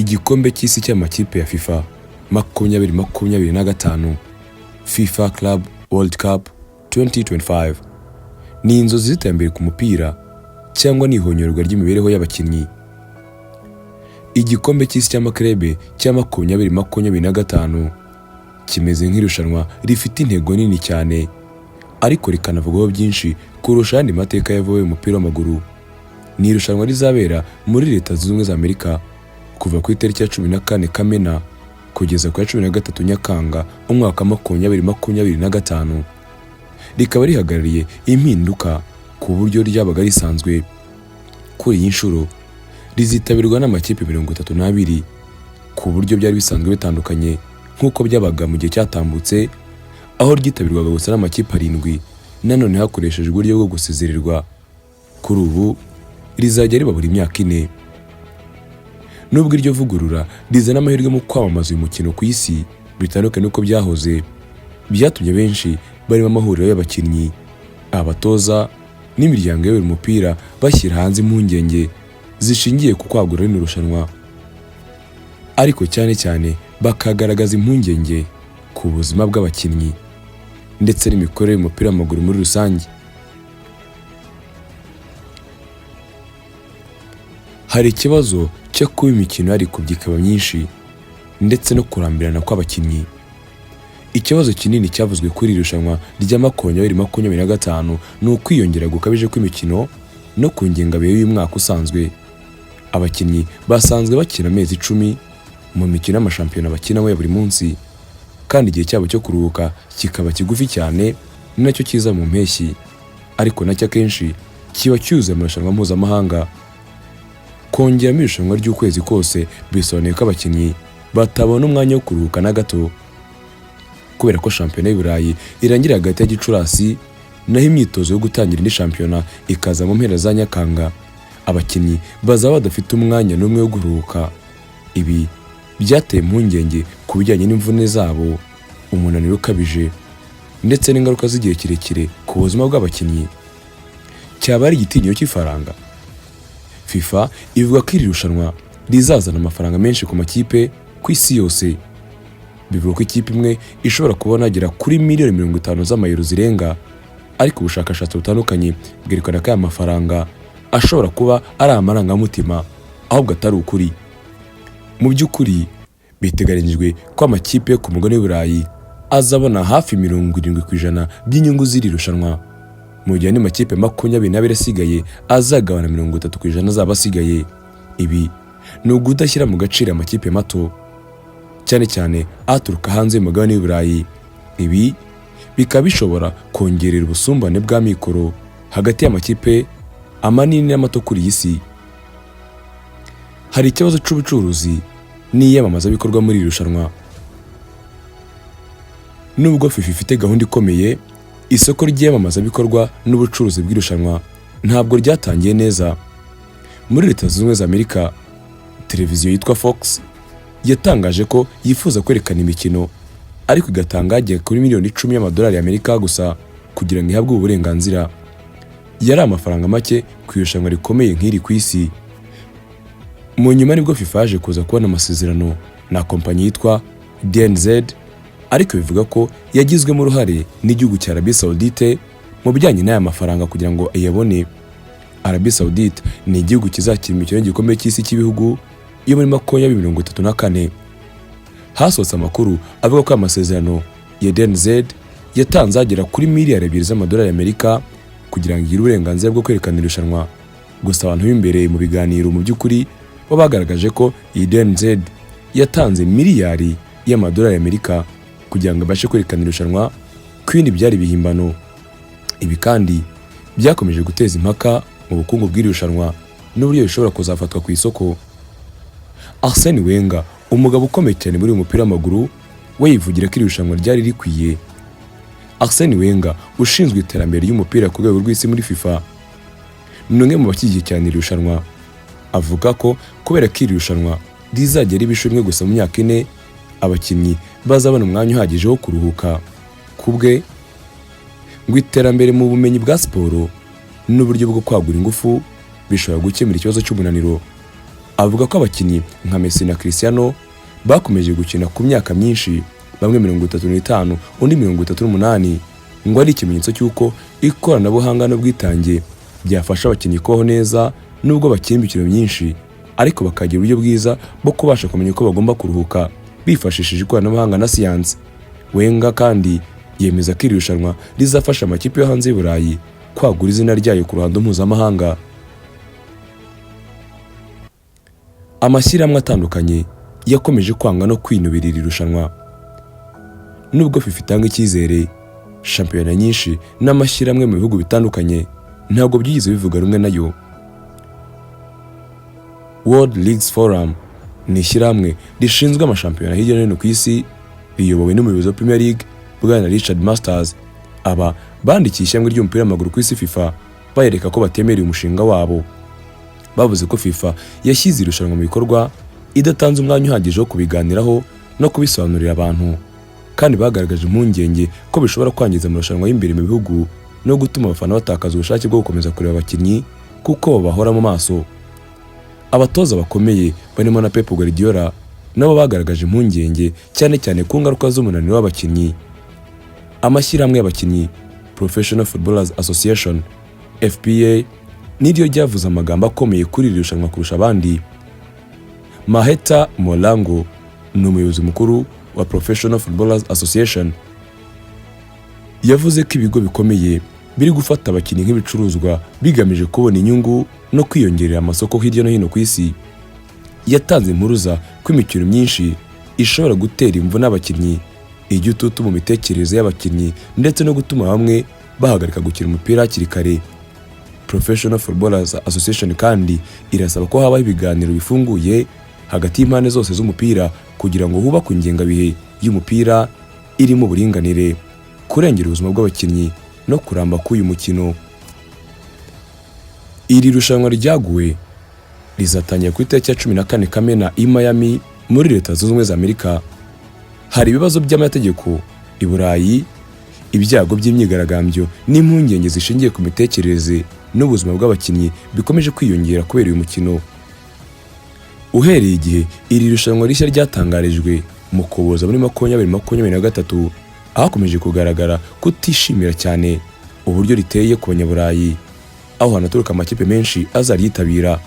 Igikombe cy'isi cy'amakipe ya FIFA 2025, FIFA Club World Cup 2025, ni inzozi z'iterambere ku mupira cyangwa ni ihonyorwa ry'imibereho y'abakinnyi? Igikombe cy'isi cy'amaklebe cya 2025 kimeze nk'irushanwa rifite intego nini cyane, ariko rikanavugwaho byinshi kurusha ayandi mateka yavuwe mu mupira w'amaguru. Ni irushanwa rizabera muri Leta Zunze Ubumwe za Amerika kuva ku itariki ya 14 Kamena kugeza ku ya 13 Nyakanga umwaka wa 2025, rikaba rihagarariye impinduka ku buryo ryabaga risanzwe. Kuri iyi nshuro rizitabirwa n'amakipe 32, ku buryo byari bisanzwe bitandukanye nk'uko byabaga mu gihe cyatambutse, aho ryitabirwaga gusa n'amakipe arindwi, nanone hakoreshejwe uburyo bwo gusezererwa. Kuri ubu rizajya riba buri myaka 4. Nubwo iryo vugurura rizana amahirwe mu kwamamaza uyu mukino ku isi bitandukanye n'uko byahoze, byatumye benshi barimo amahuriro y'abakinnyi, abatoza n'imiryango iyobora umupira bashyira hanze impungenge zishingiye ku kwagura rino rushanwa, ariko cyane cyane bakagaragaza impungenge ku buzima bw'abakinnyi ndetse n'imikorere y'umupira w'amaguru muri rusange. Hari ikibazo cyo kuba imikino yarikubye ikaba myinshi ndetse no kurambirana kw'abakinnyi. Ikibazo kinini cyavuzwe kuri iri rushanwa rya 2025 ni ukwiyongera gukabije kw'imikino no ku ngengabihe y'umwaka usanzwe. Abakinnyi basanzwe bakina amezi 10 mu mikino y'amashampiyona bakinamo ya buri munsi, kandi igihe cyabo cyo kuruhuka kikaba kigufi cyane, ni nacyo kiza mu mpeshyi, ariko nacyo akenshi kiba cyuzuye amarushanwa mpuzamahanga. Kongeramo irushanwa ry'ukwezi kose bisobanuye ko abakinnyi batabona umwanya wo kuruhuka na gato, kubera ko shampiyona y'u Burayi irangira hagati ya Gicurasi, naho imyitozo yo gutangira indi shampiyona ikaza mu mpera za Nyakanga. Abakinnyi bazaba badafite umwanya n'umwe wo kuruhuka. Ibi byateye impungenge ku bijyanye n'imvune zabo, umunaniro ukabije ndetse n'ingaruka z'igihe kirekire ku buzima bw'abakinnyi. Cyaba ari igitinyiro cy'ifaranga? FIFA ivuga ko iri rushanwa rizazana amafaranga menshi ku makipe ku isi yose. Bivuga ko ikipe imwe ishobora kubona agera kuri miliyoni 50 z'amayero zirenga, ariko ubushakashatsi butandukanye bwerekana ko aya mafaranga ashobora kuba ari amarangamutima ahubwo atari ukuri. Mu by'ukuri biteganyijwe ko amakipe yo ku mugabane w'i Burayi azabona hafi 70% by'inyungu z'iri rushanwa, mu gihe andi makipe 22 asigaye azagabana 30% azaba asigaye. Ibi ni ukudashyira mu gaciro amakipe mato, cyane cyane aturuka hanze y'umugabane w'i Burayi. Ibi bikaba bishobora kongerera ubusumbane bw'amikoro hagati y'amakipe amanini n'amato kuri iyi si. Hari ikibazo cy'ubucuruzi n'iyamamazabikorwa muri iri rushanwa. Nubwo FIFA ifite gahunda ikomeye, isoko ry'iyamamazabikorwa n'ubucuruzi bw'irushanwa ntabwo ryatangiye neza. Muri Leta Zunze Ubumwe za Amerika, televiziyo yitwa Fox yatangaje ko yifuza kwerekana imikino, ariko igatanga agera kuri miliyoni 10 y'amadolari y'Amerika gusa kugira ngo ihabwe ubu burenganzira. Yari amafaranga make ku irushanwa rikomeye nk'iri ku isi. Mu nyuma nibwo FIFA yaje kuza kubona amasezerano na kompanyi yitwa DNZ, ariko bivuga ko yagizwemo uruhare n'igihugu cya Arabie Saoudite mu bijyanye n'aya mafaranga kugira ngo ayabone. Arabie Saoudite ni igihugu kizakira imikino y'igikombe cy'isi cy'ibihugu yo muri 2034. Hasohotse amakuru avuga ko aya masezerano ya DNZ yatanze agera kuri miliyari 2 z'amadolari y'Amerika kugira ngo igire uburenganzira bwo kwerekana irushanwa. Gusa abantu b'imbere mu biganiro mu by'ukuri bo bagaragaje ko iyi DNZ yatanze miliyari y'amadolari y'Amerika kugira ngo abashe kwerekana irushanwa, ku bindi byari ibihimbano. Ibi kandi byakomeje guteza impaka mu bukungu bw'iri rushanwa n'uburyo bishobora kuzafatwa ku isoko. Arsene Wenger, umugabo ukomeye cyane muri uyu mupira w'amaguru, we yivugira ko iri rushanwa ryari rikwiye. Arsene Wenger ushinzwe iterambere ry'umupira ku rwego rw'isi muri FIFA, ni umwe mu bashyigikiye cyane iri rushanwa. Avuga ko kubera ko iri rushanwa rizajya riba inshuro imwe gusa mu myaka 4, abakinnyi bazabona umwanya uhagije wo kuruhuka. Ku bwe ngo iterambere mu bumenyi bwa siporo n'uburyo bwo kwagura ingufu bishobora gukemura ikibazo cy'umunaniro. Avuga ko abakinnyi nka Messi na Cristiano bakomeje gukina ku myaka myinshi, bamwe 35, undi 38, ngo ari ikimenyetso cy'uko ikoranabuhanga n'ubwitange byafasha abakinnyi kubaho neza nubwo bakina imikino myinshi, ariko bakagira uburyo bwiza bwo kubasha kumenya uko bagomba kuruhuka bifashishije ikoranabuhanga na siyansi. Wenger kandi yemeza ko iri rushanwa rizafasha amakipe yo hanze y'u Burayi kwagura izina ryayo ku ruhando mpuzamahanga. Amashyirahamwe atandukanye yakomeje kwanga no kwinubira iri rushanwa. Nubwo FIFA itanga icyizere, shampiyona nyinshi n'amashyirahamwe mu bihugu bitandukanye ntabwo byigeze bivuga rumwe nayo. World Leagues Forum ni ishyirahamwe rishinzwe amashampiyona hirya no hino ku isi, riyobowe n'umuyobozi wa Premier League, Bwana Richard Masters. Aba bandikiye ishyirahamwe ry'umupira w'amaguru ku isi, FIFA, bayereka ko batemereye umushinga wabo. Bavuze ko FIFA yashyize irushanwa mu bikorwa idatanze umwanya uhagije wo kubiganiraho no kubisobanurira abantu, kandi bagaragaje impungenge ko bishobora kwangiza amarushanwa y'imbere mu bihugu no gutuma abafana batakaza ubushake bwo gukomeza kureba abakinnyi kuko babahora mu maso. Abatoza bakomeye barimo na Pep Guardiola nabo bagaragaje impungenge, cyane cyane ku ngaruka z'umunaniro w'abakinnyi. Amashyirahamwe y'abakinnyi, Professional Footballers Association, FPA, niryo ryavuze amagambo akomeye kuri iri rushanwa kurusha abandi. Maheta Molango ni umuyobozi mukuru wa Professional Footballers Association. Yavuze ko ibigo bikomeye biri gufata abakinnyi nk'ibicuruzwa bigamije kubona inyungu no kwiyongerera amasoko hirya no hino ku isi. Yatanze impuruza ko imikino myinshi ishobora gutera imvune abakinnyi, igitutu mu mitekerereze y'abakinnyi, ndetse no gutuma bamwe bahagarika gukina umupira hakiri kare. Professional Footballers Association kandi irasaba ko habaho ibiganiro bifunguye hagati y'impande zose z'umupira kugira ngo hubakwe ingengabihe y'umupira irimo uburinganire, kurengera ubuzima bw'abakinnyi no kuramba k'uyu mukino. Iri rushanwa ryaguwe rizatangira ku itariki ya 14 Kamena i Miami muri Leta Zunze Ubumwe za Amerika. Hari ibibazo by'amategeko i Burayi, ibyago by'imyigaragambyo n'impungenge zishingiye ku mitekerereze n'ubuzima bw'abakinnyi bikomeje kwiyongera kubera uyu mukino. Uhereye igihe iri rushanwa rishya ryatangarijwe mu Kuboza muri 2023, hakomeje kugaragara kutishimira cyane uburyo riteye ku Banyaburayi, aho hanaturuka amakipe menshi azaryitabira.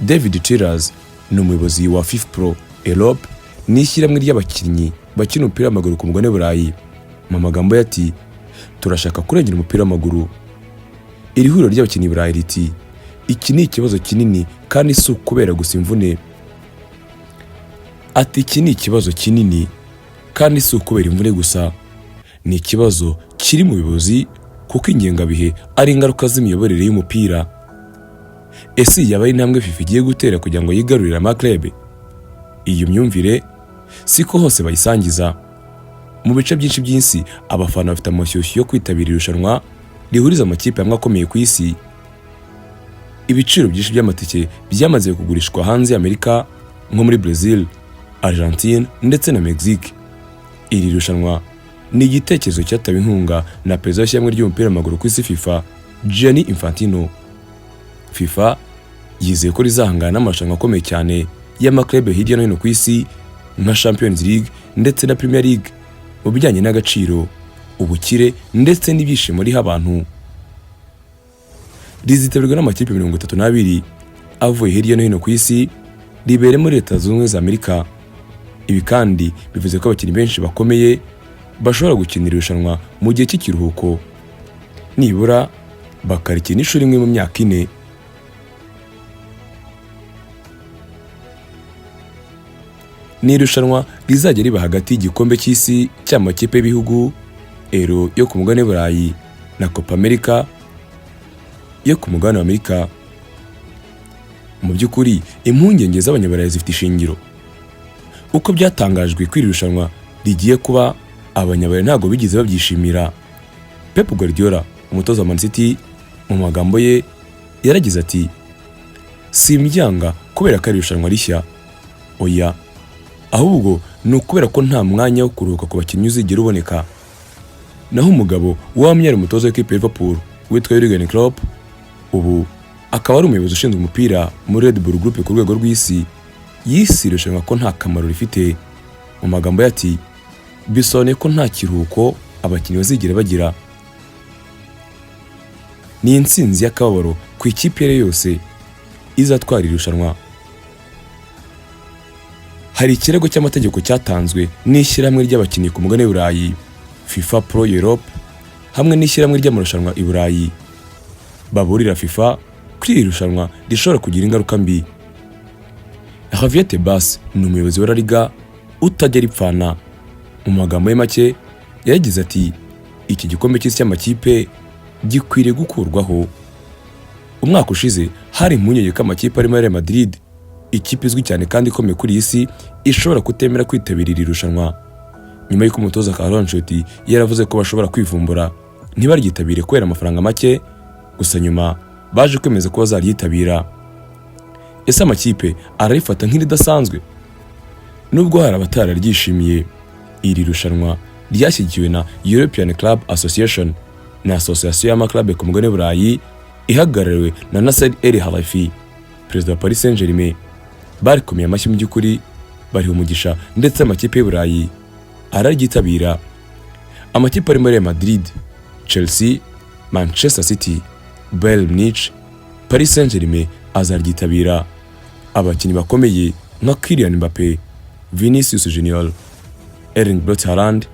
David Childers ni umuyobozi wa FIFPro Europe, ni ishyirahamwe ry'abakinnyi bakina umupira w'amaguru ku mugabane w'Uburayi. Mu magambo ye ati: "Turashaka kurengera umupira w'amaguru." Iri huriro ry'abakinnyi i Burayi riti: "Iki ni ikibazo kinini kandi si ukubera gusa imvune." Ati: "Iki ni ikibazo kinini kandi si ukubera imvune gusa, ni ikibazo kiri mu buyobozi kuko ingengabihe ari ingaruka z'imiyoborere y'umupira." Ese iyi yaba ari intambwe FIFA igiye gutera kugira ngo yigarurire amaklebe? Iyo myumvire siko hose bayisangiza. Mu bice byinshi by'isi, abafana bafite amashyushyu yo kwitabira irushanwa rihuriza amakipe amwe akomeye ku isi. Ibiciro byinshi by'amatike byamaze kugurishwa hanze y'Amerika, nko muri Brazil, Argentine ndetse na Mexique. Iri rushanwa ni igitekerezo cyatewe inkunga na perezida w'ishyirahamwe ry'umupira w'amaguru ku isi, FIFA, Gianni Infantino. FIFA yizeye ko rizahangana n'amarushanwa akomeye cyane y'amaklebe hirya no hino ku isi nka Champions League ndetse na Premier League mu bijyanye n'agaciro, ubukire ndetse n'ibyishimo riha abantu. Rizitabirwa n'amakipe 32 avuye hirya no hino ku isi, ribere muri Leta Zunze Ubumwe za Amerika. Ibi kandi bivuze ko abakinnyi benshi bakomeye bashobora gukinira irushanwa mu gihe cy'ikiruhuko, nibura bakarikina inshuro imwe mu myaka 4. Ni irushanwa rizajya riba hagati y'igikombe cy'isi cy'amakipe y'ibihugu, Euro yo ku mugabane w'Uburayi na Copa America yo ku mugabane wa Amerika. Mu by'ukuri impungenge z'Abanyaburayi zifite ishingiro. Uko byatangajwe ko iri rushanwa rigiye kuba, Abanyaburayi ntabwo bigeze babyishimira. Pep Guardiola, umutoza wa Man City, mu magambo ye yaragize ati: "Simbyanga kubera ko ari irushanwa rishya, oya, ahubwo ni ukubera ko nta mwanya wo kuruhuka ku bakinnyi uzigera uboneka." Naho umugabo wamye ari umutoza w'ikipe ya Liverpool witwa Jurgen Klopp, ubu akaba ari umuyobozi ushinzwe umupira muri Red Bull Group ku rwego rw'isi, yise irushanwa ko nta kamaro rifite. Mu magambo ye ati: "Bisobanuye ko nta kiruhuko abakinnyi bazigera bagira. Ni intsinzi y'akababaro ku ikipe iyo ari yo yose izatwara irushanwa." Hari ikirego cy'amategeko cyatanzwe n'ishyirahamwe ry'abakinnyi ku mugabane w'Uburayi, FIFA Pro Europe, hamwe n'ishyirahamwe ry'amarushanwa i Burayi, baburira FIFA kuri iri rushanwa rishobora kugira ingaruka mbi. Javier Tebas ni umuyobozi wa La Liga utajya ripfana. Mu magambo ye make yagize ati: "Iki gikombe cy'isi cy'amakipe gikwiriye gukurwaho." Umwaka ushize hari impungenge ko amakipe arimo Real Madrid, ikipe izwi cyane kandi ikomeye kuri iyi si, ishobora kutemera kwitabira iri rushanwa, nyuma y'uko umutoza Carlo Ancelotti yaravuze ko bashobora kwivumbura ntibaryitabire kubera amafaranga make. Gusa nyuma baje kwemeza ko bazaryitabira. Ese amakipe ararifata nk'iridasanzwe? Nubwo hari abatararyishimiye, iri rushanwa ryashyigikiwe na European Club Association na Association y'amaklabe ku mugabane w'Uburayi ihagarariwe na Nasser El Khelaifi, perezida wa Paris Saint-Germain. Barikomeye amashyi mu by'ukuri, bariha umugisha, ndetse amakipe y'Uburayi araryitabira. Amakipe arimo Real Madrid, Chelsea, Manchester City, Bayern Munich, Paris Saint-Germain azaryitabira. Abakinnyi bakomeye nka Kylian Mbappe, Vinicius Junior, Erling Braut Haaland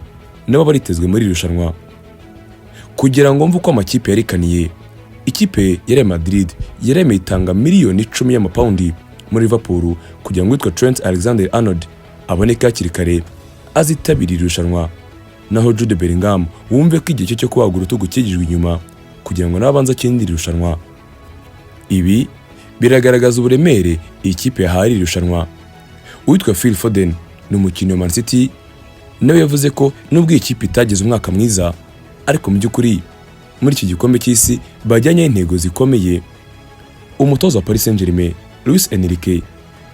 nabo baritezwe muri iri rushanwa. Kugira ngo mve uko amakipe yerekaniye, ikipe ya Real Madrid yaremeye itanga miliyoni 10 y'amapawundi muri Liverpool kugira ngo uwitwa Trent Alexander Arnold aboneke hakiri kare, azitabira iri rushanwa. Naho Jude Bellingham, wumve ko igihe cye cyo kubaga urutugu cyigijwe inyuma kugira ngo nawe abanze akinire iri rushanwa. Ibi biragaragaza uburemere iyi kipe yahaye iri rushanwa. Uwitwa Phil Foden ni umukinnyi wa Man City, nawe yavuze ko nubwo iyi kipe itagize umwaka mwiza, ariko mu by'ukuri muri iki gikombe cy'isi bajyanye intego zikomeye. Umutoza wa Paris Saint-Germain, Luis Enrique,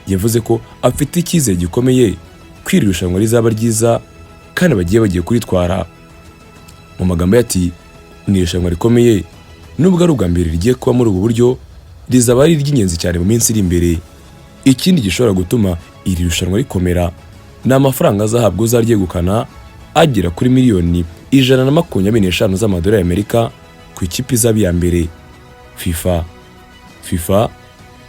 yavuze ko afite icyizere gikomeye ko iri rushanwa rizaba ryiza kandi bagiye kuritwara. Mu magambo ye ati: "Ni irushanwa rikomeye, nubwo ari ubwa mbere rigiye kuba muri ubu buryo, rizaba ari iry'ingenzi cyane mu minsi iri imbere." Ikindi gishobora gutuma iri rushanwa rikomera ni amafaranga azahabwa uzaryegukana, agera kuri miliyoni 125 z'amadolari y'Amerika ku ikipe izaba iya mbere. FIFA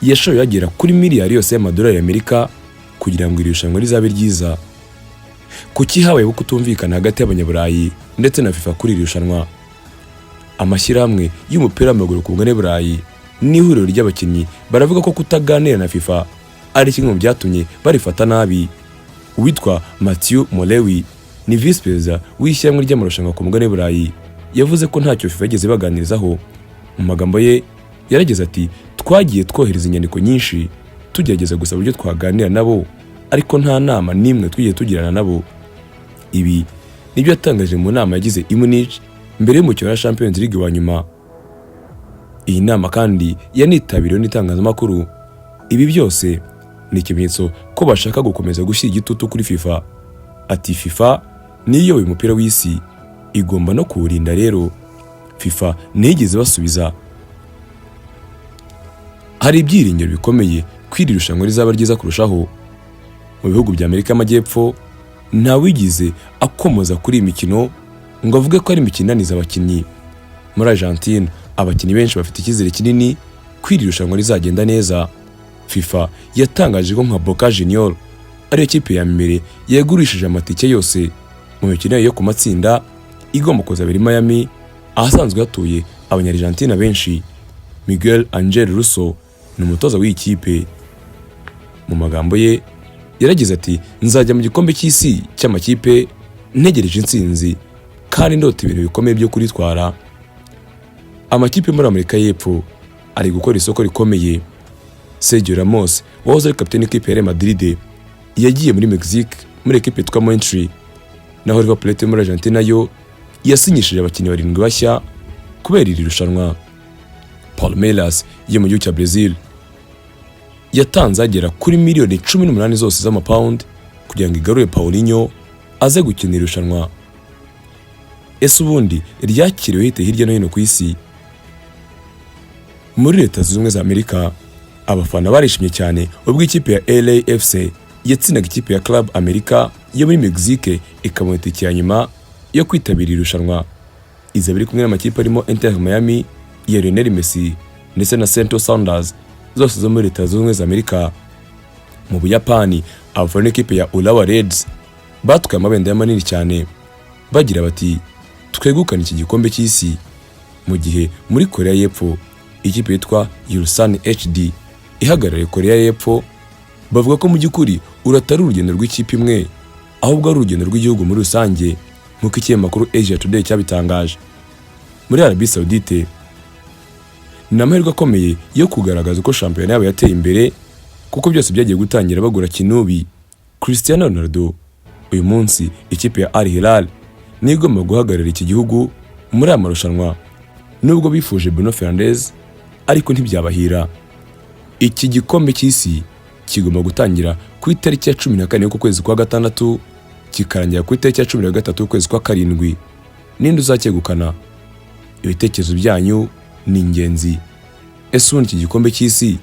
yashoye agera kuri miliyari yose y'amadolari y'Amerika kugira ngo iri rushanwa rizabe ryiza. Kuki habayeho kutumvikana hagati y'Abanyaburayi ndetse na FIFA kuri iri rushanwa? Amashyirahamwe y'umupira w'amaguru ku mugabane w'Uburayi n'ihuriro ry'abakinnyi baravuga ko kutaganira na FIFA ari kimwe mu byatumye barifata nabi. Uwitwa Mathieu Molewi ni visi perezida w'ishyirahamwe ry'amarushanwa ku mugabane w'Uburayi, yavuze ko ntacyo FIFA yigeze baganirizaho. Mu magambo ye yarageze ati: "Twagiye twohereza inyandiko nyinshi tugerageza gusa uburyo twaganira nabo, ariko nta nama n'imwe twigeze tugirana nabo." Ibi nibyo yatangaje mu nama yagize i Munich mbere y'umukino wa Champions League wa nyuma. Iyi nama kandi yanitabiriwe n'itangazamakuru. Ibi byose ni ikimenyetso ko bashaka gukomeza gushyira igitutu kuri FIFA. Ati: "FIFA niyo iyoboye umupira w'isi, igomba no kuwurinda." Rero FIFA ntiyigeze basubiza. Hari ibyiringiro bikomeye ko iri rushanwa rizaba ryiza kurushaho. Mu bihugu bya Amerika y'Amajyepfo ntawigize akomoza kuri iyi mikino ngo avuge ko ari imikino inaniza abakinnyi. Muri Argentine abakinnyi benshi bafite icyizere kinini ko iri rushanwa rizagenda neza. FIFA yatangaje ko nka Boca Junior ariyo kipe ya mbere yagurishije amatike yose mu mikino yayo yo ku matsinda igomba kuzabera i Miami, ahasanzwe hatuye Abanya-Argentina benshi. Miguel Angel Russo ni umutoza w'iyi kipe. Mu magambo ye yaragize ati: "Nzajya mu gikombe cy'isi cy'amakipe ntegereje intsinzi kandi ndota ibintu bikomeye byo kuritwara." Amakipe muri Amerika y'Epfo ari gukora isoko rikomeye. Sergio Ramos wahoze ari kapiteni w'ikipe ya Real Madrid yagiye muri Mexique muri ekipe yitwa Monterrey, naho River Plate yo muri Argentina yo yasinyishije abakinnyi barindwi bashya kubera iri rushanwa. Palmeiras yo mu gihugu cya Brazil yatanze agera kuri miliyoni 18 zose z'amapawundi kugira ngo igarure Paulinho aze gukina irushanwa. Ese ubundi ryakiriwe hite hirya no hino ku isi? Muri Leta Zunze Ubumwe za Amerika, abafana barishimye cyane ubwo ikipe ya LAFC yatsindaga ikipe ya Club America yo muri Mexique, ikabona itike ya nyuma yo kwitabira irushanwa. Izaba iri kumwe n'amakipe arimo Inter Miami ya Lionel Messi ndetse na Seattle Sounders, zose zo muri Leta Zunze Ubumwe za Amerika. Mu Buyapani, abafana b'ikipe ya Urawa Reds batwaye amabendera manini cyane bagira bati: "Twegukane iki gikombe cy'isi." Mu gihe muri Korea y'Epfo, ikipe yitwa Ulsan HD ihagarariye Korea y'Epfo bavuga ko mu by'ukuri uru atari urugendo rw'ikipe imwe, ahubwo ari urugendo rw'igihugu muri rusange, nk'uko ikinyamakuru Asia Today cyabitangaje. Muri Arabie Saoudite, ni amahirwe akomeye yo kugaragaza uko shampiyona yabo yateye imbere, kuko byose byagiye gutangira bagura Kinubi Cristiano Ronaldo. Uyu munsi ikipe ya Al Hilal niyo igomba guhagararira iki gihugu muri aya marushanwa, nubwo bifuje Bruno Fernandes ariko ntibyabahira. Iki gikombe cy'isi kigomba gutangira ku itariki ya 14 y'uku kwezi kwa gatandatu, kikarangira ku itariki ya 13 y'ukwezi kwa karindwi. Ninde uzacyegukana? Ibitekerezo byanyu ni ingenzi. Ese ubundi iki gikombe cy'isi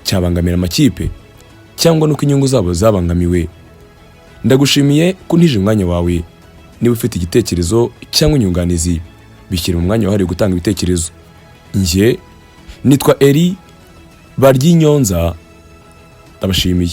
cyabangamira amakipe, cyangwa nuko inyungu zabo zabangamiwe? Ndagushimiye ko untije umwanya wawe. Niba ufite igitekerezo cyangwa inyunganizi, bishyire mu mwanya wahariwe gutanga ibitekerezo. Njye nitwa Eri Baryinyonza, ndabashimiye.